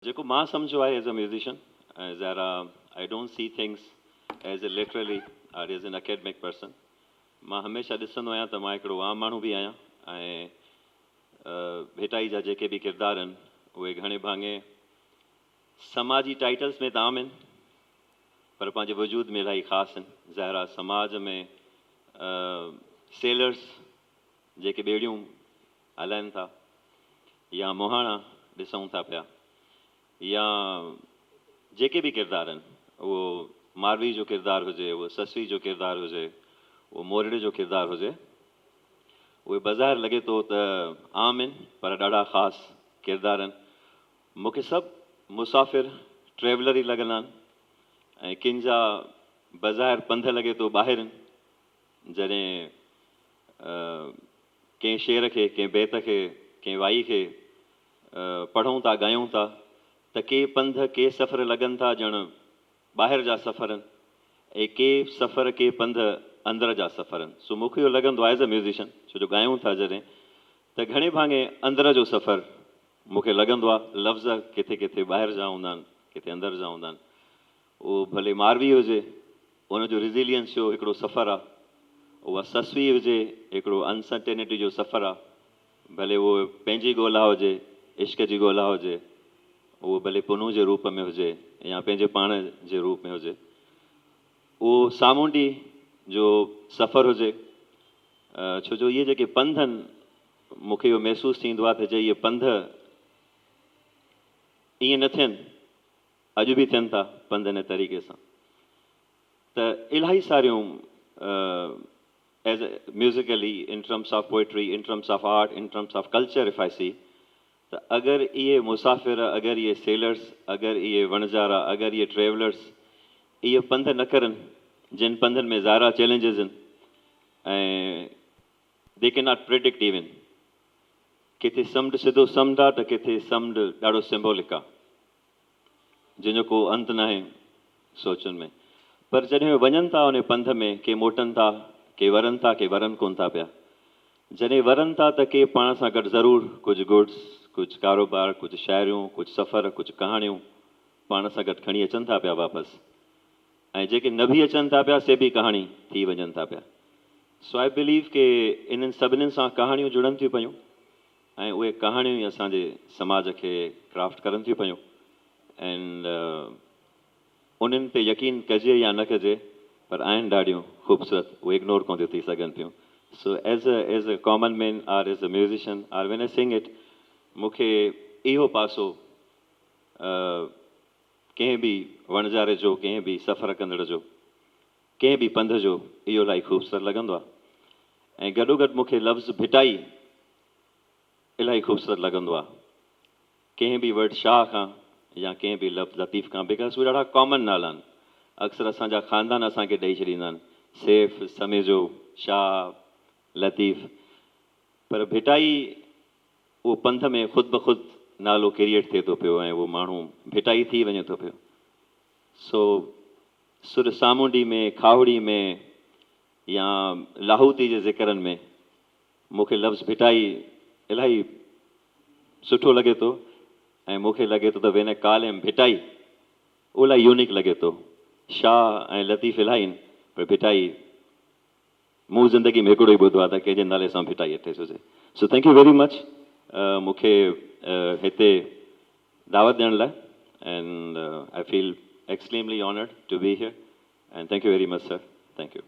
جيڪو مان سمجهيو آهي ايز ا ميوزيشن ۽ ظاهر آ I don't see things as a literally or as an academic person. مان هميشه ڏسندو آهيان ته مان هڪڙو عام ماڻهو به آهيان ۽ ڀٽائي جا جيڪي به ڪردار آهن اهي گهڻي ڀاڱي سماجي ٽائيٽلس ۾ ته عام آهن پر پنهنجي وجود ۾ الاهي خاص آهن. ظاهر آ سماج ۾ سيلرس جيڪي ٻيڙيون هلائن ٿا يا مهاڻا ڏسون ٿا پيا يا جيڪي به ڪردار آهن اهو ماروي جو ڪردار هجي اهو سسئي جو ڪردار هجي اهو مورڙي جو ڪردار هجي اهي بظاهر لڳي ٿو ته عام آهن پر ڏاڍا خاص ڪردار آهن. مون کي سڀ مسافر ٽريولر ئي لڳندا آهن ۽ ڪن جا بظاهر پنڌ لڳي ٿو ٻاهر آهن جڏهن ڪنهن شعر کي، ڪنهن بيت کي، ڪنهن وائي کي پڙهون ٿا، ڳايون ٿا ته ڪي پنڌ، ڪي سفر لڳن ٿا ڄڻ ٻاهر جا سفر آهن ۽ ڪي سفر، ڪي پنڌ اندر جا سفر آهن. سو مون کي اهو لڳندو آهي ايز اي ميوزيشن ڇو جو ڳايون ٿا جڏهن ته گهڻي ڀاڱي اندر جو سفر مون کي لڳندو آهي. لفظ ڪٿي ڪٿي ٻاهر جا هوندا آهن، ڪٿي اندر جا هوندا آهن. اهو ڀلي ماروي هجي، ان جو ريزيلينس جو هڪڙو سفر آ، اها سسئي هجي، هڪڙو انسرٽينٽي جو سفر آ، ڀلي اهو پنهنجي ڳولا هجي، عشق جي ڳولا هجي، اهو ڀلي پنهون جي روپ ۾ هجي يا پنهنجي پاڻ جي روپ ۾ هجي، اهو سامونڊي جو سفر هجي، ڇو جو اهي جيڪي پنڌ آهن، مون کي اهو محسوس ٿيندو آ ته جي اهي پنڌ ائين نه ٿين، اڄ به ٿين ٿا پنڌ ان طريقي سان ته الاهي ساريون as musically in terms of poetry in terms of art in terms of culture if I see ته اگر اهي مسافر اگر اهي سيلرس اگر اهي وڻجارا اگر اهي ٽريولرس اهي پنڌ نه ڪرن جن پنڌن ۾ ظاهرا چئلينجز آهن ۽ the K not predict even ڪٿي سمنڊ سڌو سمنڊ آ ته ڪٿي سمنڊ ڏاڍو سمبولڪ آ جنهن جو ڪو انت ناهي سوچن ۾. پر جڏهن اهي وڃن ٿا انهي پنڌ ۾ ڪي موٽن ٿا، ڪي ورن ٿا، ڪي ورن ڪونه ٿا پيا. جڏهن ورن ٿا ته ڪي پاڻ سان گڏ ضرور ڪجهه گڊس، ڪجهه ڪاروبار، ڪجهه شاعريون، ڪجهه سفر، ڪجهه ڪهاڻيون پاڻ سان گڏ کڻي اچن ٿا پيا واپس. ۽ جيڪي نه به اچن ٿا پيا سي به ڪهاڻي ٿي وڃن ٿا پيا. سو I believe ڪي انهن سڀنين سان ڪهاڻيون جڙن ٿيون پيون. ۽ اهي ڪهاڻيون ئي اسان جي سماج کي ڪرافٽ ڪرن ٿيون پيون اينڊ انهن تي يقين ڪجي يا نه ڪجي پر آهن ڏاڍيون خوبصورت اهي اگنور ڪونه ٿيون ٿي سگهن پيون so as a as a common man or as a musician or when I sing it مون کي اهو پاسو ڪنهن به وڻجاري جو ڪنهن به سفر ڪندڙ جو ڪنهن به پنڌ جو اهو الاهي خوبصورت لڳندو آهي ۽ گڏوگڏ مون کي لفظ ڀٽائي الاهي خوبصورت لڳندو آهي ڪنهن به ورڊ شاهه کان يا ڪنهن به لفظ لطيف کان because اهي ڏاڍا ڪامن نالا آهن اڪثر اسان جا خاندان اسان کي ڏئي ڇڏيندا آهن سيف سميجو شاهه لطيف پر ڀٽائي اهو پنڌ ۾ خود بخود نالو ڪريئيٽ ٿئي ٿو پيو ۽ اهو ماڻهو ڀٽائي ٿي وڃي ٿو پيو سو سر سامونڊي ۾ کاهوڙي ۾ يا لاهوتي جي ذڪرن ۾ مون کي لفظ ڀٽائي الاهي سٺو لڳي ٿو ۽ مون کي لڳي ٿو ته when I call him Bhittai اهو الاهي يونيڪ لڳي ٿو. شاهه ۽ لطيف الاهي آهن پر ڀٽائي مون زندگي ۾ هڪڙو ئي ٻڌو آهي ته ڪنهن جي نالي سان ڀٽائي اٿيس هجي. So thank you very much مون کي هتي دعوت ڏيڻ لاء and I feel extremely honoured to be here and thank you very much sir thank you.